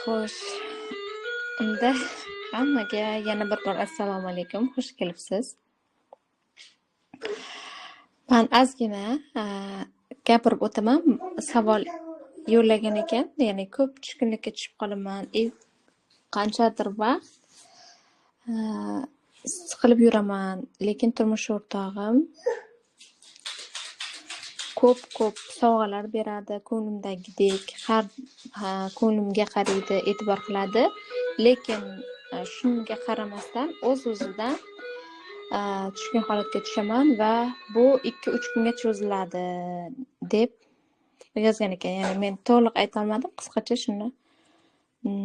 Xo'sh, unda hammaga yana bir bor assalomu alaykum, xush kelibsiz. Man ozgina gapirib o'taman. Savol yo'llagan ekan, ya'ni ko'p tushkunlikka tushib qolaman, qanchadir vaqt siqilib yuraman, lekin turmush o'rtog'im ko'p-ko'p sovg'alar beradi, ko'nglimdagidek har ko'nglimga qaraydi, e'tibor qiladi, lekin shunga qaramasdan o'z-o'zidan tushkun holatga tushaman va bu 2-3 kunga cho'ziladi deb yozgan ekan. Ya'ni men to'liq ayta olmadim, qisqacha shuni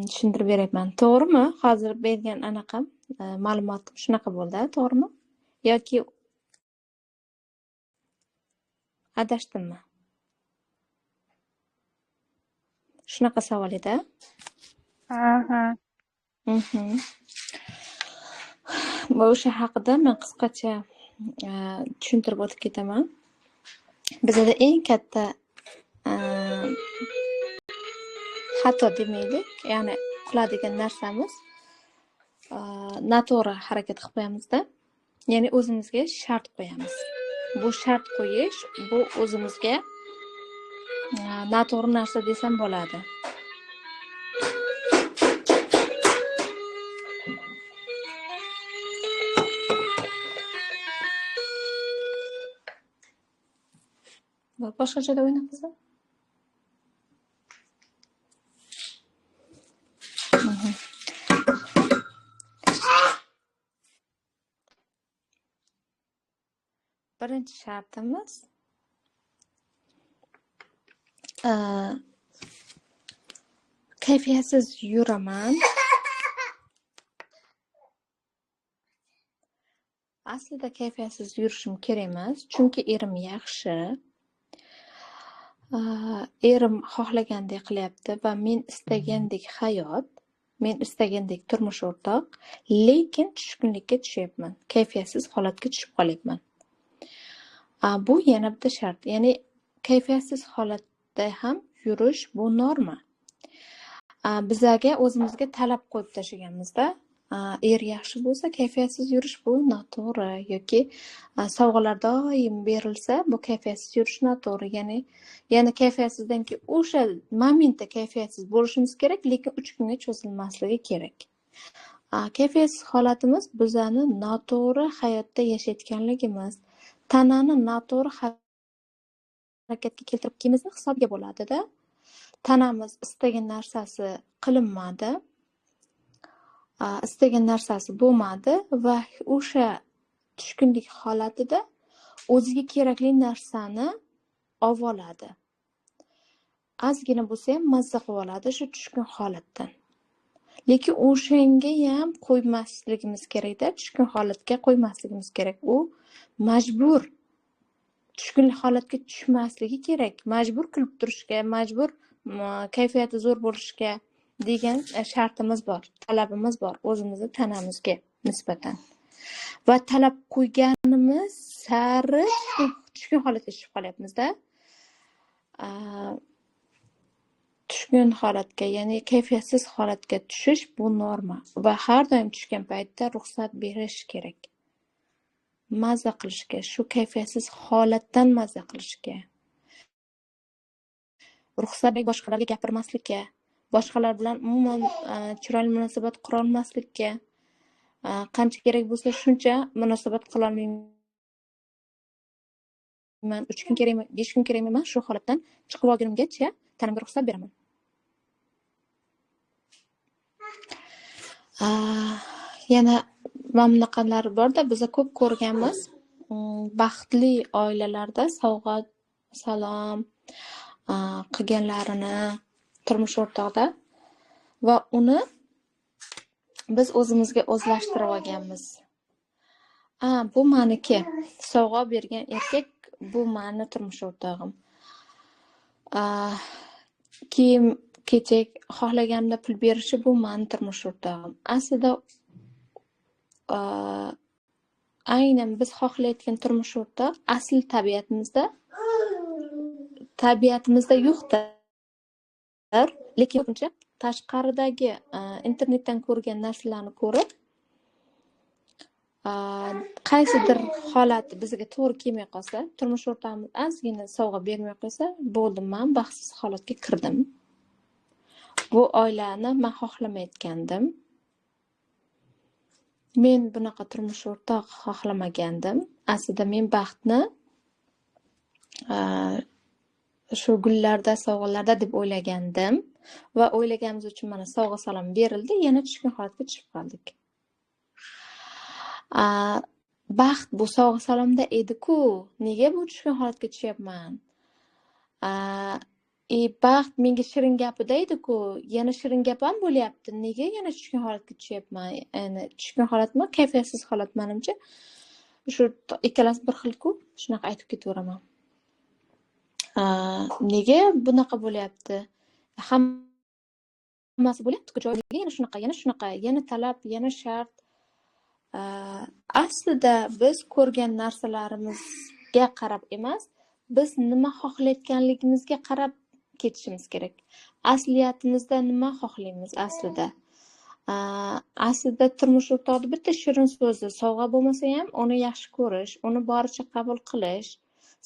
tushuntirib beryapman. To'g'rimi? Hozir bergan anaqam ma'lumotim shunaqa bo'ldi, to'g'rimi? Yoki adashdimmi? Shunaqa savol edi. Ha. Bu o'sha haqida men qisqacha tushuntirib o'tib ketaman. Bizada eng katta xato demaylik, ya'ni qiladigan narsamiz noto'g'ri harakat qilib qo'yamizda, ya'ni o'zimizga shart qo'yamiz. Bu shart qo'yish, bu o'zimizga noto'g'ri narsa desam bo'ladi. Boshqa joyda o'yna qizim. Birinchi shartimiz kayfiyatsiz yuraman. Aslida kayfiyatsiz yurishim kerak emas, chunki erim yaxshi. Erim xohlagandek qilyapti va men istagandek hayot, men istagandek turmush o'rtoq, lekin tushkunlikka tushyapman, kayfiyatsiz holatga tushib qolyapman. Bu yana bitta shart. Ya'ni kayfiyatsiz holatda ham yurish bu norma. Bizaga o'zimizga talab qo'yib tashlaganmizda, er yaxshi bo'lsa kayfiyatsiz yurish bu noto'g'ri, yoki sovg'alar doim berilsa bu kayfiyatsiz yurish noto'g'ri. Ya'ni kayfiyatsizdan keyin o'sha momentda kayfiyatsiz bo'lishimiz kerak, lekin 3 kunga cho'zilmasligi kerak. Kayfiyatsiz holatimiz bizani noto'g'ri hayotda yashayotganligimiz, tanani noto'g'ri harakatga keltirib kelimizni hisobga bo'ladida. Tanamiz istagan narsasi qilinmadi, istagan narsasi bo'lmadi va o'sha tushkunlik holatida o'ziga kerakli narsani olib oladi. Ozgina bo'lsa ham mazza qilib oladi shu tushkun holatdan. Lekin o'shanga ham qo'ymasligimiz kerakda, tushkun holatga qo'ymasligimiz kerak. U majbur tushkun holatga tushmasligi kerak, majbur kulib turishga, majbur kayfiyati zo'r bo'lishga degan shartimiz bor, talabimiz bor o'zimizni tanamizga nisbatan. Va talab qo'yganimiz sari tushkun holatga tushib qolyapmizda. Tushkun holatga, ya'ni kayfiyatsiz holatga tushish bu norma va har doim tushgan paytda ruxsat berish kerak. Maza qilishga, shu kayfiyatsiz holatdan maza qilishga. Ruxsat boshqalarga gapirmaslikka, boshqalar bilan umuman chiroyli munosabat qura olmaslikka, qancha kerak bo'lsa shuncha munosabat qila olmayman, 3 kun kerakmi, 5 kun kerakmi, men shu holatdan chiqib olgunimgacha tanamga ruxsat beraman. Yana mana bunaqalar borda, biz ko'p ko'rganmiz. Baxtli oilalarda sovg'a, salom qilganlarini turmush o'rtoqda va uni biz o'zimizga o'zlashtirib olganmiz. Bu meniki. Sovg'a bergan erkak bu meni turmush o'rtog'im. Kiyim kechak xohlaganimda pul berishi bu meni turmush o'rtog'im. Aslida aynan biz xohlayotgan turmush o'rtoq asl tabiatimizda yo'qdir, lekin ko'pincha Tashqaridagi internetdan ko'rgan narsalarni ko'rib, qaysidir holat bizga to'g'ri kelmay qolsa, turmush o'rtog'imiz ozgina sovg'a bermay qo'ysa, bo'ldi, men baxtsiz holatga kirdim. Bu oilani men xohlamayotgandim. Men bunaqa turmush o'rtoq xohlamagandim. Aslida men baxtni shu gullarda, sovg'alarda deb o'ylagandim va o'ylaganimiz uchun mana sovg'a salom berildi, yana tushkun holatga tushib qoldik. Baxt bu sovg'a salomda edi-ku, nega bu tushkun holatga tushyapman? Baxt menga shirin gapida edi-ku, yana shirin gap ham bo'lyapti, nega yana tushkun holatga tushyapman? Ya'ni tushkun holatmi, kayfiyatsiz holat menimcha. Shu ikkalasi bir xil-ku, shunaqa aytib ketaveraman. Nega bunaqa bo'lyapti? Hammasi bo'lyapti-ku, joyiga yana shunaqa, yana shunaqa, yana talab, yana shart. Aslida biz ko'rgan narsalarimizga qarab emas, biz nima xohlayotganligimizga qarab ketishimiz kerak. Asliyatimizda nima xohlaymiz aslida? Aslida turmush o'rtog'ida bitta shirin so'zi, sovg'a bo'lmasa ham uni yaxshi ko'rish, uni boricha qabul qilish,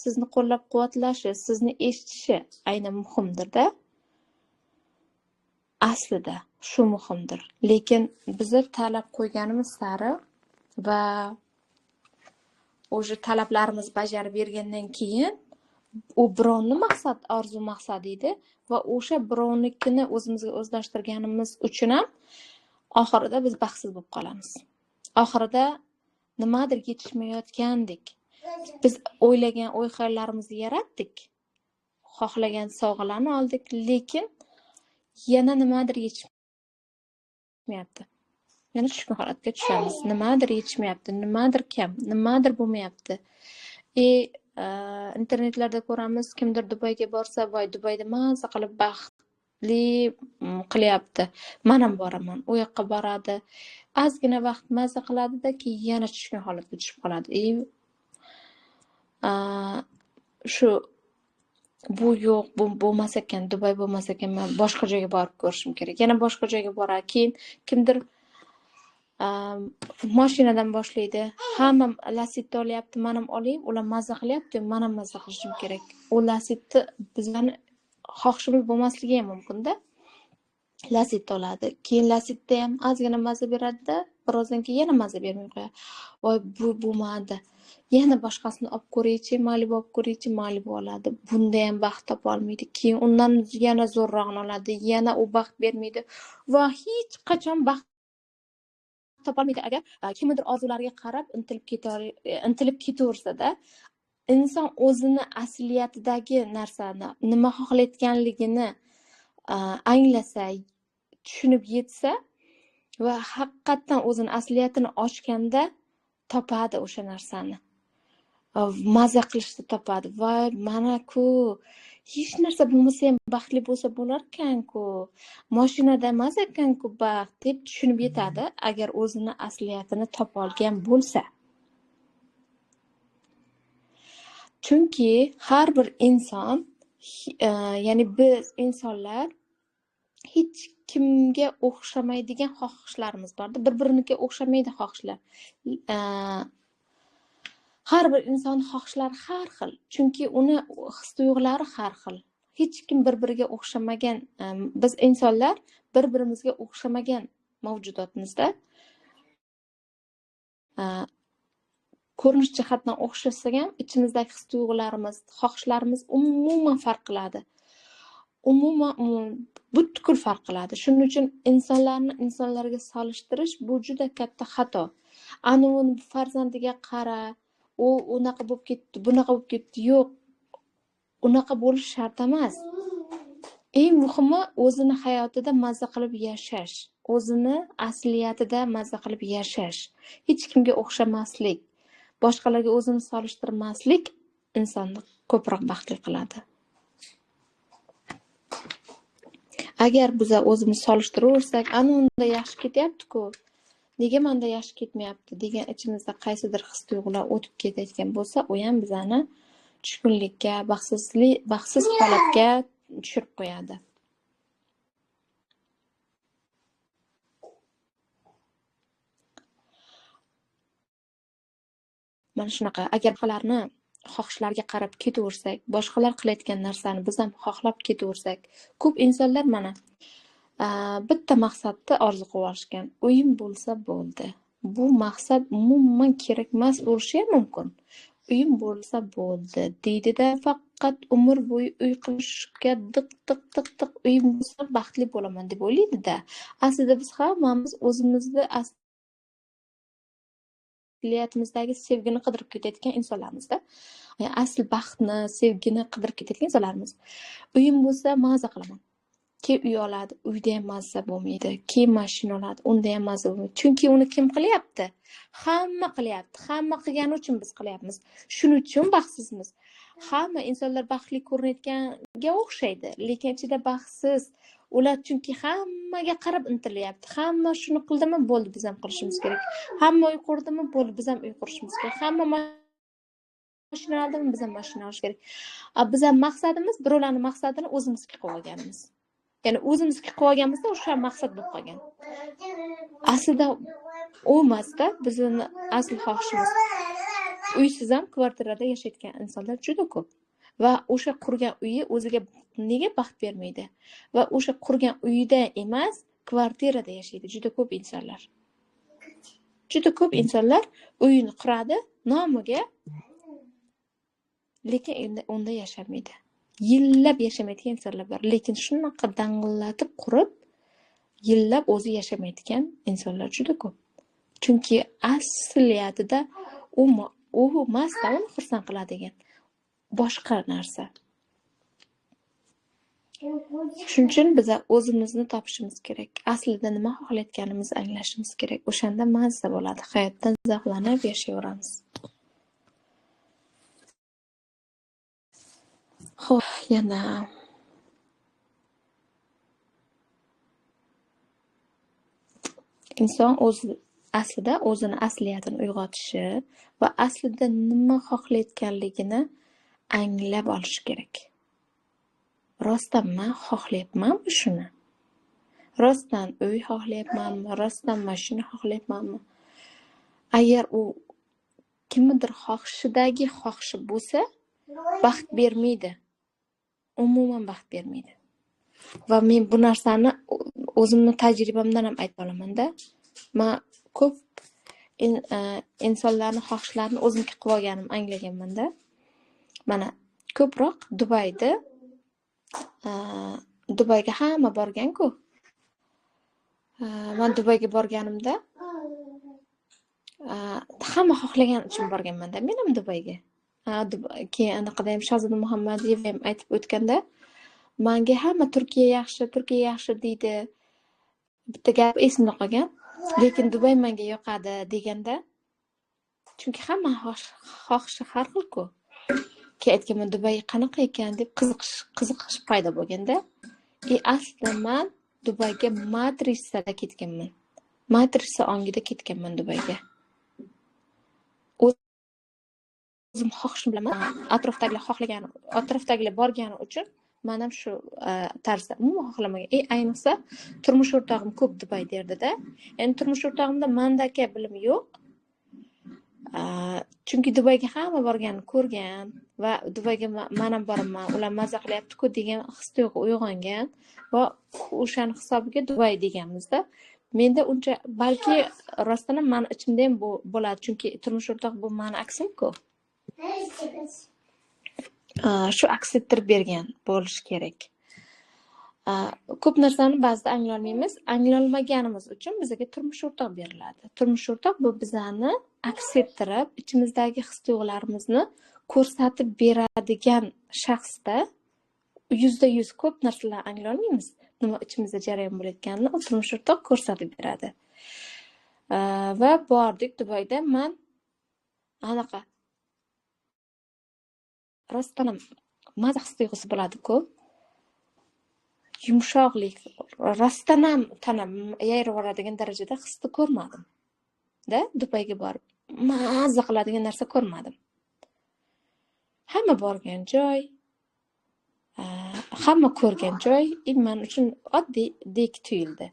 sizni qo'llab-quvvatlashi, sizni eshitishi aynan muhimdir-da. Aslida shu muhimdir. Lekin biza talab qo'yganimiz sari va o'sha talablarimiz bajarib bergandan keyin u birovni maqsad, orzu maqsadi edi va o'sha birovnikini o'zimizga o'zlashtirganimiz uchun ham oxirida biz baxtsiz bo'lib qolamiz. Oxirida nimadir yetishmayotgandek. Biz o'ylagan o'y-xayollarimizni yaratdik, xohlagan sovg'alarni oldik, lekin yana nimadir yetishmayapti. Yana tushkun holatga tushamiz. Nimadir yetishmayapti, nimadir kam, nimadir bo'lmayapti. Internetlarda ko'ramiz, kimdir Dubayga borsa, voy Dubayda maza qilib baxtli qilyapti. Men ham boraman. U yoqqa boradi. Ozgina vaqt maza qiladida, keyin yana tushkun holatga tushib qoladi. Shu bu yo'q, bu bo'lmas ekan, Dubay bo'lmas ekan, men boshqa joyga borib ko'rishim kerak. Yana boshqa joyga boradi. Keyin kimdir mashinadan boshlaydi. Hamma Lacetti olyapti, men ham olay, ular maza qilyapti, men ham maza qilishim kerak. U Lacetti bizning xohishimiz bo'lmasligi ham mumkin-da. Lacetti oladi. Keyin Lacetti ham ozgina maza beradi-da, birozdan keyin yana maza bermay qo'yadi. Voy, bu bo'lmadi. Yana boshqasini olib ko'raychi, Malibu olib ko'raychi, Malibu oladi. Bunda ham baxt topa olmaydi. Keyin undan yana zo'rrog'ini oladi, yana u baxt bermaydi va hech qachon baxt topolmaydi. Agar kimnidir orzulariga qarab intilib ketaversa-da, inson o'zini asliyatidagi narsani, nima xohlayotganligini anglasa, tushunib yetsa va haqiqatdan o'zini asliyatini ochganda topadi o'sha narsani. Maza qilishni topadi. Voy, mana-ku, hech narsa bo'lmasa ham baxtli bo'lsa bo'larkan-ku. Mashinada emas ekan-ku baxt deb tushunib yetadi, agar o'zini asliyatini topa olgan bo'lsa. Chunki har bir inson, ya'ni biz insonlar hech kimga o'xshamaydigan xohishlarimiz borda, bir-birinikiga o'xshamaydi xohishlar. Har bir inson xohishlari har xil, chunki uni his-tuyg'ulari har xil. Hech kim bir-biriga o'xshamagan, biz insonlar bir-birimizga o'xshamagan mavjudotmizda. Ko'rinish jihatdan o'xshasak ham ichimizdagi his-tuyg'ularimiz, xohishlarimiz umuman farq qiladi. Umuman butkul farq qiladi. Shuning uchun insonlarni insonlarga solishtirish bu juda katta xato. Anavini farzandiga qara, u unaqa bo'lib ketdi, bunaqa bo'lib ketdi. Yo'q, unaqa bo'lish shart emas. Eng muhimi o'zini hayotida mazza qilib yashash, o'zini asliyatida mazza qilib yashash, hech kimga o'xshamaslik, boshqalarga o'zini solishtirmaslik insonni ko'proq baxtli qiladi. Agar biz o'zimiz solishtiraversak, ana unda yaxshi ketyapti-ku, nega menda yaxshi ketmayapti degan ichimizda qaysidir his-tuyg'ular o'tib ketayotgan bo'lsa, u ham bizani tushkunlikka, baxtsiz holatga tushirib qo'yadi. Mana shunaqa, agar boshqalarni xohishlariga qarab ketaversak, boshqalar qilayotgan narsani biz ham xohlab ketaversak, ko'p insonlar mana bitta maqsadni orzu qilib olishgan. Uyim bo'lsa bo'ldi. Bu maqsad umuman kerak emas bo'lishi ham mumkin. Uyim bo'lsa bo'ldi deydida, faqat umr bo'yi uy qilishga diq diq diq diq uyim bo'lsa baxtli bo'laman deb o'ylaydi-da. Aslida biz hammamiz o'zimizni asliyatimizdagi sevgini qidirib ketayotgan insonlarmizda. Ya'ni asl baxtni, sevgini qidirib ketayotgan insonlarmiz. Uyim bo'lsa maza qilaman. Keyin uy oladi, uyda ham mazza bo'lmaydi. Keyin mashina oladi, unda ham mazza bo'lmaydi. Chunki uni kim qilyapti? Hamma qilyapti. Hamma qilgani uchun biz qilyapmiz. Shuning uchun baxtsizmiz. Hamma insonlar baxtli ko'rinayotganga o'xshaydi, lekin ichida baxtsiz. Ular chunki hammaga qarab intilyapti. Hamma shuni qildimi, bo'ldi, biz ham qilishimiz kerak. Hamma uy qurdimi, bo'ldi, biz ham uy qurishimiz kerak. Hamma mashina oldimi, biz ham mashina olish kerak. Biz ham maqsadimiz birovlarning maqsadini o'zimizga qilib olganimiz. Ya'ni o'zimizga qilib olganimizda o'sha maqsad bo'lib qolgan. Aslida u emasda, bizning asl xohishimiz. Uysiz ham kvartirada yashayotgan insonlar juda ko'p. Va o'sha qurgan uyi o'ziga nega baxt bermaydi? Va o'sha qurgan uyida emas, kvartirada yashaydi juda ko'p insonlar. Juda ko'p insonlar uyini quradi nomiga, lekin unda yashamaydi. Yillab yashamaydigan insonlar bor, lekin shunaqa dang'illatib qurib, yillab o'zi yashamaydigan insonlar juda ko'p. Chunki asliyatida u emasda uni xursand qiladigan boshqa narsa. Shuning uchun biz o'zimizni topishimiz kerak. Aslida nima xohlayotganimizni anglashimiz kerak. O'shanda mazza bo'ladi. Hayotdan zavqlanib yashayveramiz. Xo'p, yana inson o'zi aslida o'zini asliyatini uyg'otishi va aslida nima xohlayotganligini anglab olishi kerak. Rostdan men xohlayapmanmi shuni? Rostdan uy xohlayapmanmi? Rostdan mashina xohlayapmanmi? Agar u kimnidir xohishidagi xohishi bo'lsa, baxt bermaydi. Umuman baxt bermaydi. Va men bu narsani o'zimni tajribamdan ham ayta olamanda. Men ko'p insonlarni xohishlarini o'zimga qilib olganimni anglaganmanda. Mana ko'proq Dubayda, Dubayga hamma borgan-ku. Men Dubayga borganimda hamma xohlagan uchun borganmanda. Men ham Dubayga. Keyin anaqada ham Shahzoda Muhammadiyev ham aytib o'tganda, menga hamma Turkiya yaxshi, Turkiya yaxshi deydi. Bitta gap esimda qolgan. Lekin Dubay menga yoqadi deganda, chunki hamma xohishi har xil-ku. Keyin aytganman, Dubay qanaqa ekan deb qiziqish paydo bo'lganda, aslida men Dubayga matrisada ketganman. Matrisa ongida ketganman Dubayga. O'zim xohishim bilan atrofdagilar xohlagani, atrofdagilar borgani uchun men ham shu tarzda umuman xohlamagan. Ayniqsa turmush o'rtog'im ko'p Dubay derdida. Endi turmush o'rtog'imda mandagi bilim yo'q. Chunki Dubayga hamma borganini ko'rgan va Dubayga men ham boraman, ular maza qilyapti-ku degan his tuyg'u uyg'ongan va o'shani hisobiga Dubay deganmizda. Menda uncha, balki rostdan ham meni ichimda ham bu bo'ladi, chunki turmush o'rtoq bu meni aksim-ku. Shu aks ettirib bergan bo'lishi kerak. Ko'p narsani ba'zida anglolmaymiz. Anglolmaganimiz uchun bizga turmush o'rtoq beriladi. Turmush o'rtoq bu bizani aks ettirib, ichimizdagi his tuyg'ularimizni ko'rsatib beradigan shaxsda 100% ko'p narsalarni anglolmaymiz. Nima ichimizda jarayon bo'layotganini u turmush o'rtoq ko'rsatib beradi. Va bordik Dubayda, men anaqa rostdan ham maza his tuyg'usi bo'ladi-ku. Yumshoqlik, rostdan ham tanam yayrab yuboradigan darajada hisni ko'rmadim. Da Dubayga borib maza qiladigan narsa ko'rmadim. Hamma borgan joy, hamma ko'rgan joy men uchun oddiydek tuyuldi.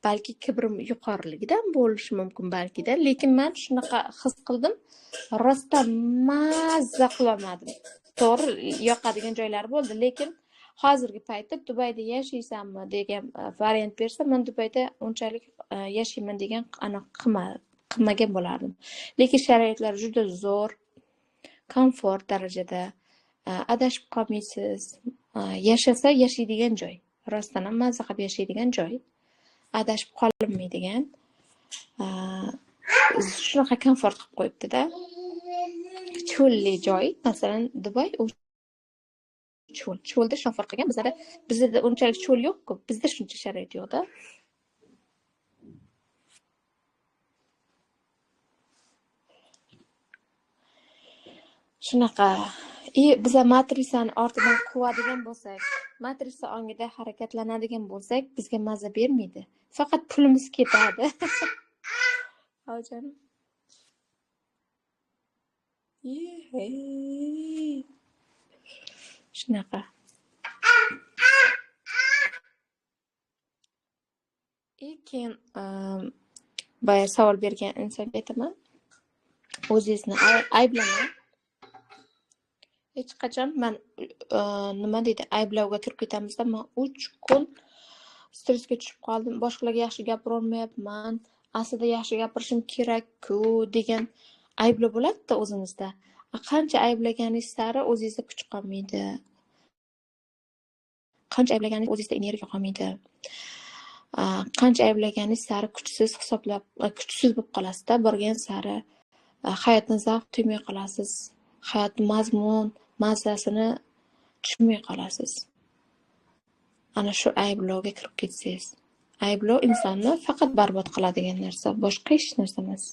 Balki kibrim yuqoriligidan bo'lishi mumkin balkida, lekin men shunaqa his qildim. Rostdan mazza qilolmadim. To'g'ri, yoqadigan joylari bo'ldi, lekin hozirgi paytda Dubayda yashaysanmi degan variant bersa, men Dubayda unchalik yashayman degan aniq qilmagan bo'lardim. Lekin sharoitlar juda zo'r, komfort darajada, adashib qolmaysiz. Yashasa yashaydigan joy. Rostdan ham mazza qilib yashaydigan joy. Adashib qolinmaydigan, shunaqa komfort qilib qo'yibdi-da. Cho'lli joy, masalan, Dubay u cho'l. Cho'lda komfort qilgan. Bizda unchalik cho'l yo'q-ku. Bizda shuncha sharoit yo'q-da. Shunaqa. Biza matrisani ortidan quvadigan bo'lsak, matrisa ongida harakatlanadigan bo'lsak, bizga maza bermaydi. Faqat pulimiz ketadi. Jonim. Shunaqa. Keyin boya savol bergan insonga aytaman, o'zingizni ayblamang. Hech qachon men nima deydi, ayblovga kirib ketamizda, men 3 kun stressga tushib qoldim, boshqalarga yaxshi gapira olmayapman, aslida yaxshi gapirishim kerak-ku degan ayblov bo'ladi-da o'zimizda. Qancha ayblaganingiz sari o'zingizda kuch qolmaydi. Qancha ayblaganingiz o'zingizda energiya qolmaydi. Qancha ayblaganingiz sari kuchsiz hisoblab, kuchsiz bo'lib qolasizda, borgan sari hayotdan zavq tuymay qolasiz. Hayot mazmun, mazasini tushunmay qolasiz. Ana shu ayblovga kirib ketsangiz. Ayblov insonni faqat barbod qiladigan narsa, boshqa hech narsa emas.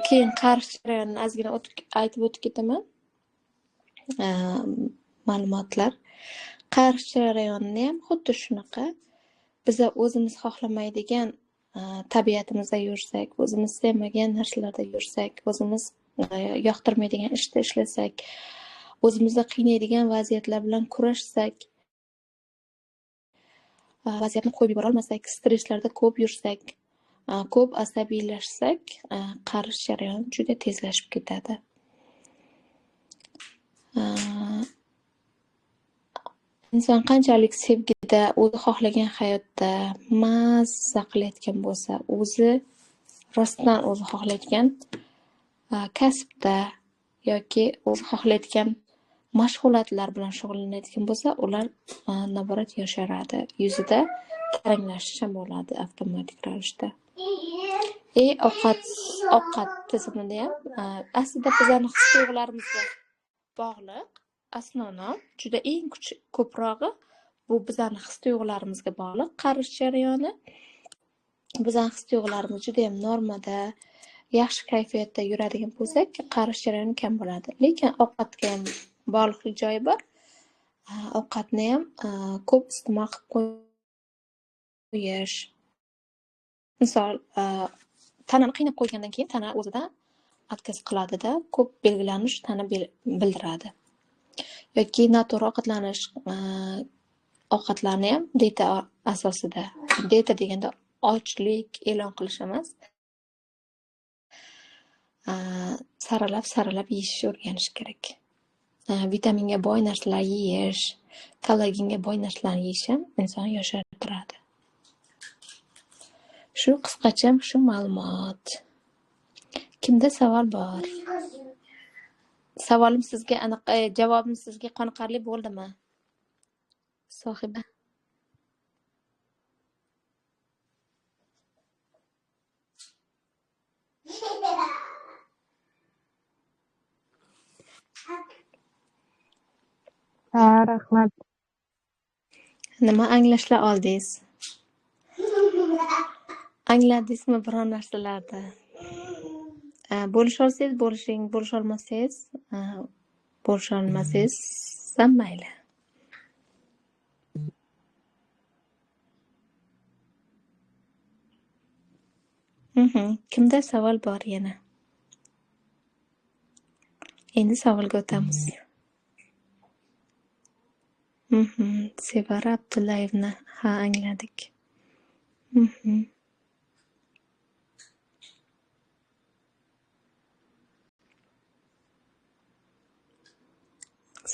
Keyin qarish jarayonini ozgina aytib o'tib ketaman. Ma'lumotlar. Qarish jarayonini ham xuddi shunaqa. Biza o'zimiz xohlamaydigan tabiatimizda yursak, o'zimiz sevmagan narsalarda yursak, o'zimiz yoqtirmaydigan ishda ishlasak, o'zimizni qiynaydigan vaziyatlar bilan kurashsak, vaziyatni qo'yib yubora olmasak, stresslarda ko'p yursak, ko'p asabiylashsak, qarish jarayoni juda tezlashib ketadi. Inson qanchalik sevgida, o'zi xohlagan hayotda mazza qilayotgan bo'lsa, o'zi rostdan o'zi xohlayotgan kasbda yoki o'zi xohlayotgan mashg'ulotlar bilan shug'ullanayotgan bo'lsa, ular naborat yosharadi. Yuzida taranglashish ham bo'ladi avtomatik ravishda. Ovqat tizimida ham aslida bizning his tuyg'ularimizga bog'liq. Asnonan juda eng ko'prog'i bu bizning his tuyg'ularimizga bog'liq qarish jarayoni. Bizning his tuyg'ularimiz juda ham normada, yaxshi kayfiyatda yuradigan bo'lsak, qarish jarayoni kam bo'ladi. Lekin ovqatga ham bog'liqlik joyi bor. Ovqatni ham ko'p iste'mol qilib qo'yish. Misol, tanani qiynab qo'ygandan keyin tana o'zidan отказ qiladida, ko'p belgilanish tana bildiradi. Yoki noto'g'ri ovqatlanish, ovqatlarni ham dieta asosida. Dieta deganda ochlik e'lon qilish emas. Saralab yeyishni o'rganish kerak. Vitaminga boy narsalar yeyish, kollagenga boy narsalarni yeyish ham insonni yoshartiradi. Shu qisqacha shu ma'lumot. Kimda savol bor? Savolim sizga aniq, javobim sizga qoniqarli bo'ldimi? Sohiba. Ha, rahmat. Nima anglashlar oldingiz? Angladingizmi biror narsalarni? Bo'lisha olsangiz bo'lishing, bo'lisha olmasangiz, bo'lisha olmasangiz ham mayli. Kimda savol bor yana? Endi savolga o'tamiz. Sevara Abdullayevna, ha, angladik.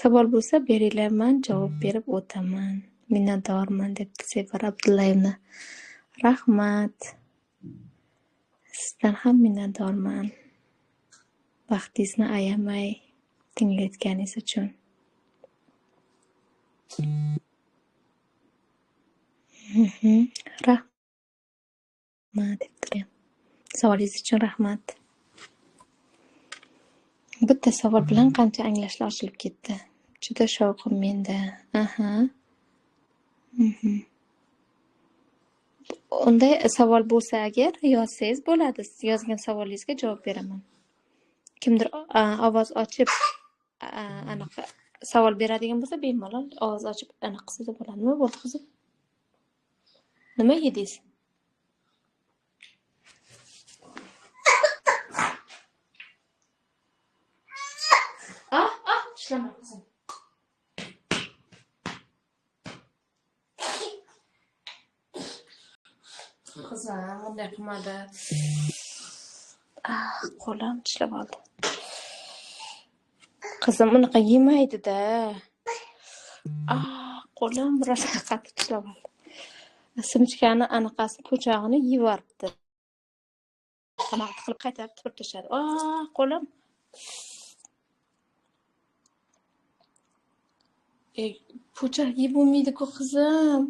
Savol bo'lsa beringlar, man javob berib o'taman. Minnatdorman debdi Sevara Abdullayevna. Rahmat. Sizdan ham minnatdorman. Vaqtingizni ayamay tinglayotganingiz uchun. Rahmat debdi. Savolingiz uchun rahmat. Bitta savol bilan qancha anglashlar ochilib ketdi. Juda shovqin menda. Aha. Unday savol bo'lsa agar yozsangiz bo'ladi. Yozgan savolingizga javob beraman. Kimdir ovoz ochib anaqa savol beradigan bo'lsa, bemalol ovoz ochib anaqa qilsa bo'ladi. Nima bo'ldi qizim? Nima yedingiz? Ah, tishlama qizim. Qizim, bunday qilmadi. Ah, qo'lim tishlab oldi. Qizim unaqa yemaydi-da. Ah, qo'lim rosa qattiq tishlab oldi. Simchkani anaqasi po'chog'ini yevoribdi. Tomog'i tiqilib qaytarib tupurib tashladi. Ah, qo'lim. Po'choq yeb bo'lmaydi-ku qizim.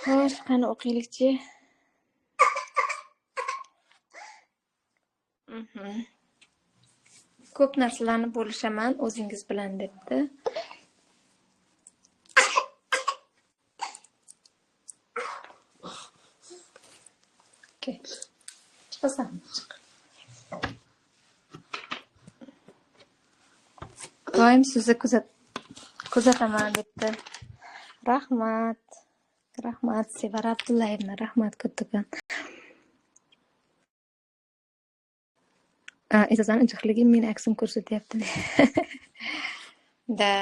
Xo'sh, qani o'qiylikchi. Ko'p narsalarni bo'lishaman o'zingiz bilan debdi. Okey. Chiqasan, chiq. Doim sizni kuzataman debdi. Rahmat. Rahmat Sevara Abdullayevna, rahmat kattakon. E'zozani injiqligi meni aksim ko'rsatyapti. Da.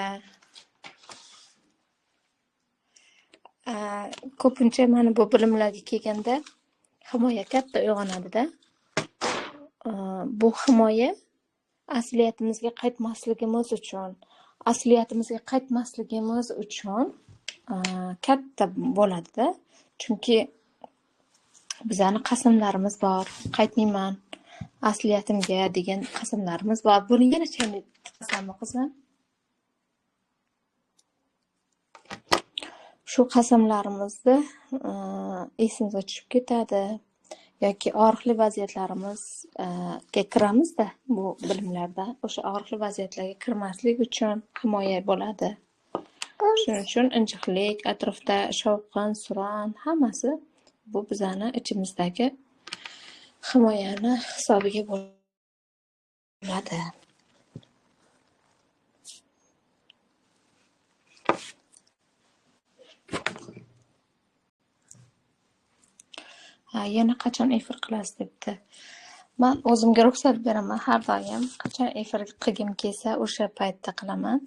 Ko'pincha mana bu bilimlarga kelganda himoya katta uyg'onadi-da. Bu himoya asliyatimizga qaytmasligimiz uchun, katta bo'ladi-da. Chunki bizani qasamlarimiz bor, qaytmayman asliyatimga degan qasamlarimiz bor. Buni yana qasammi qizim? Shu qasamlarimizni esimizga tushib ketadi yoki og'riqli vaziyatlarimizga kiramizda bu bilimlarda. O'sha og'riqli vaziyatlarga kirmaslik uchun himoya bo'ladi. Shuning uchun injiqlik, atrofda shovqin, suron hammasi bu bizani ichimizdagi himoyani hisobiga bo'ladi. Yana qachon efir qilasiz debdi. Men o'zimga ruxsat beraman har doim. Qachon efir qilgim kelsa o'sha paytda qilaman.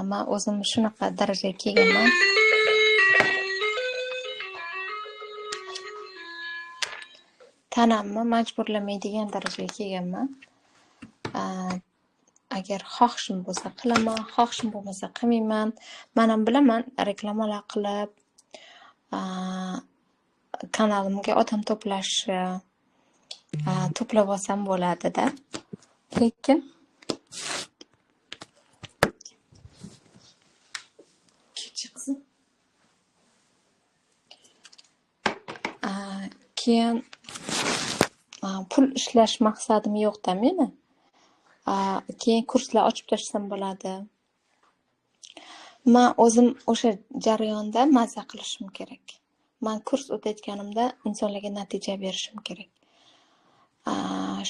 Men o'zim shunaqa darajaga kelganman. Tanamni majburlamaydigan darajaga kelganman. Agar xohishim bo'lsa qilaman, xohishim bo'lmasa qilmayman. Men ham bilaman, reklamalar qilib, kanalimga odam to'plash, to'plab olsam bo'ladi-da. Lekin qizim. Keyin pul ishlash maqsadim yo'q-da meni. Keyin kurslar ochib tashlasam bo'ladi. Men o'zim o'sha jarayonda mazza qilishim kerak. Man kurs o'tayotganimda insonlarga natija berishim kerak.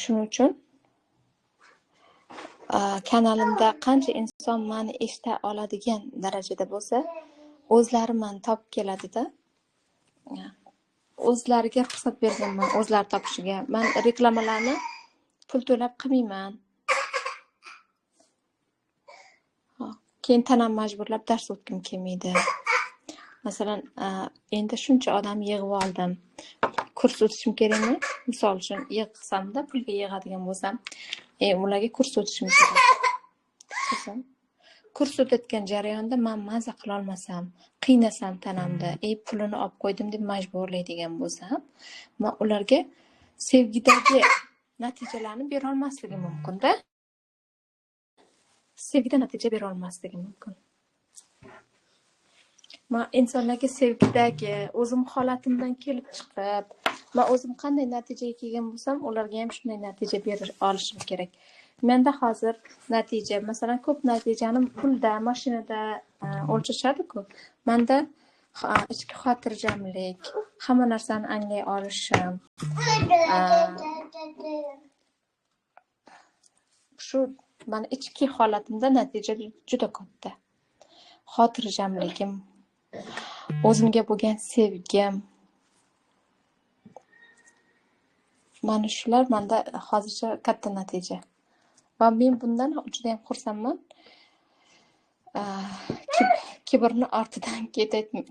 Shuning uchun kanalimda qancha inson meni eshita oladigan darajada bo'lsa, o'zlari meni topib keladida. O'zlariga ruxsat berganman, o'zlari topishiga. Men reklamalarni pul to'lab qilmayman. Keyin tanam majburlab dars o'tgim kelmaydi. Masalan, endi shuncha odam yig'ib oldim. Kurs o'tishim kerakmi? Misol uchun yig'samda, pulga yig'adigan bo'lsam, ularga kurs o'tishim kerak. Kurs o'tayotgan jarayonda men maza qila olmasam, qiynasam tanamda, pulini olib qo'ydim deb majburlaydigan bo'lsam, men ularga sevgidagi natijalarni bera olmasligim mumkin-da. Sevgida natija bera olmasligi mumkin. Men insonlarga sevgidagi o'zim holatimdan kelib chiqib, men o'zim qanday natijaga kelgan bo'lsam, ularga ham shunday natija bera olishim kerak. Menda hozir natija, masalan, ko'p natijani pulda, mashinada o'lchashadi-ku. Menda ichki xotirjamlik, hamma narsani anglay olishim, shu meni ichki holatimda natija juda katta. Xotirjamligim, o'zimga bo'lgan sevgim, mana shular menda hozircha katta natija. Va men bundan juda ham xursandman. Kibrni ortidan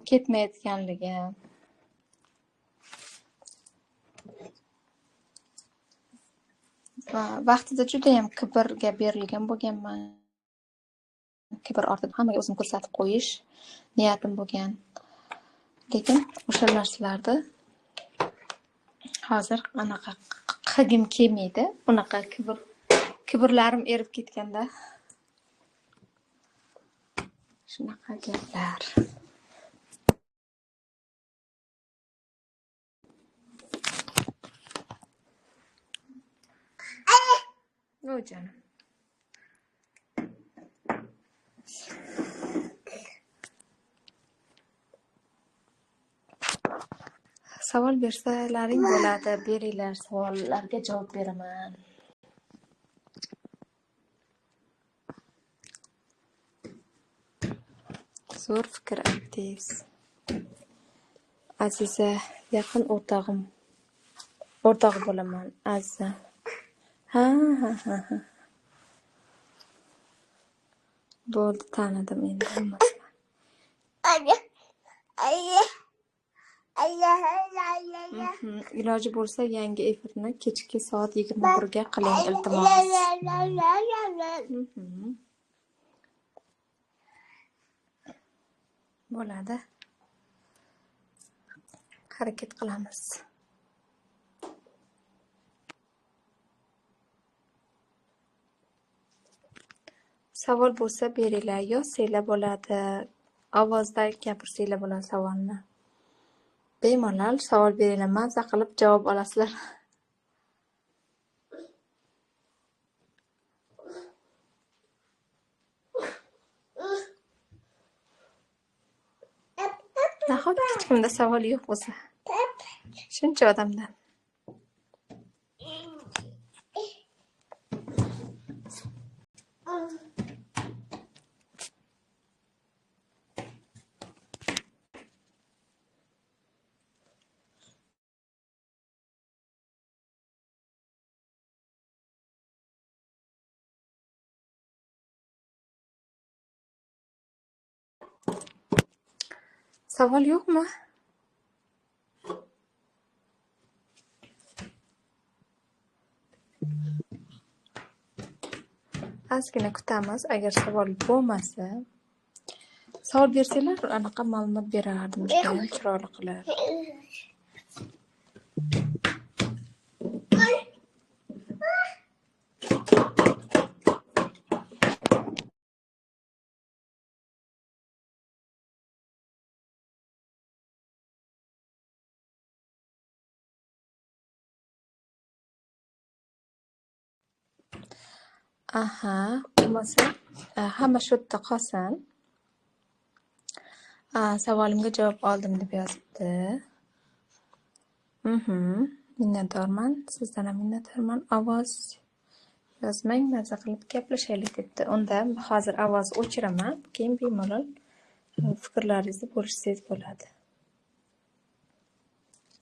ketmayotganligim. Va vaqtida juda ham kibrga berilgan bo'lganman. Kibr ortidan hammaga o'zimni ko'rsatib qo'yish niyatim bo'lgan. Lekin o'sha narsalarni hozir anaqa qilgim kelmaydi. Unaqa kibrlarim erib ketganda. Shunaqa gaplar. O canım. Savol bersalaring bo'ladi, beringlar, savollarga javob beraman. Zo'r fikr aytdingiz. Aziza, yaqin o'rtog'im. O'rtog'i bo'laman, Aziza. Ha. Bo'ldi, tanidim endi hammasini. Iloji bo'lsa yangi efirni kechki soat 21 ga qiling, iltimos. Bo'ladi. Harakat qilamiz. Savol bo'lsa beringlar, yozsanglar bo'ladi. Ovozda gapirsanglar bo'ladi savolni. Bemalol savol beringlar, maza qilib javob olasizlar. Nahot hech kimda savol yo'q bo'lsa? Shuncha odamdan. Savol yo'qmi? Ozgina kutamiz. Agar savol bo'lmasa, savol bersanglar, anaqa ma'lumot berardim, judayam chiroyli qilib. Aha, bo'lmasa hamma shu yerda qolsin. Savolimga javob oldim deb yozibdi. Minnatdorman. Sizdan ham minnatdorman. Ovoz yozmang, maza qilib gaplashaylik, debdi. Unda hozir ovoz o'chiraman, keyin bemalol fikrlaringizni bo'lishsangiz bo'ladi.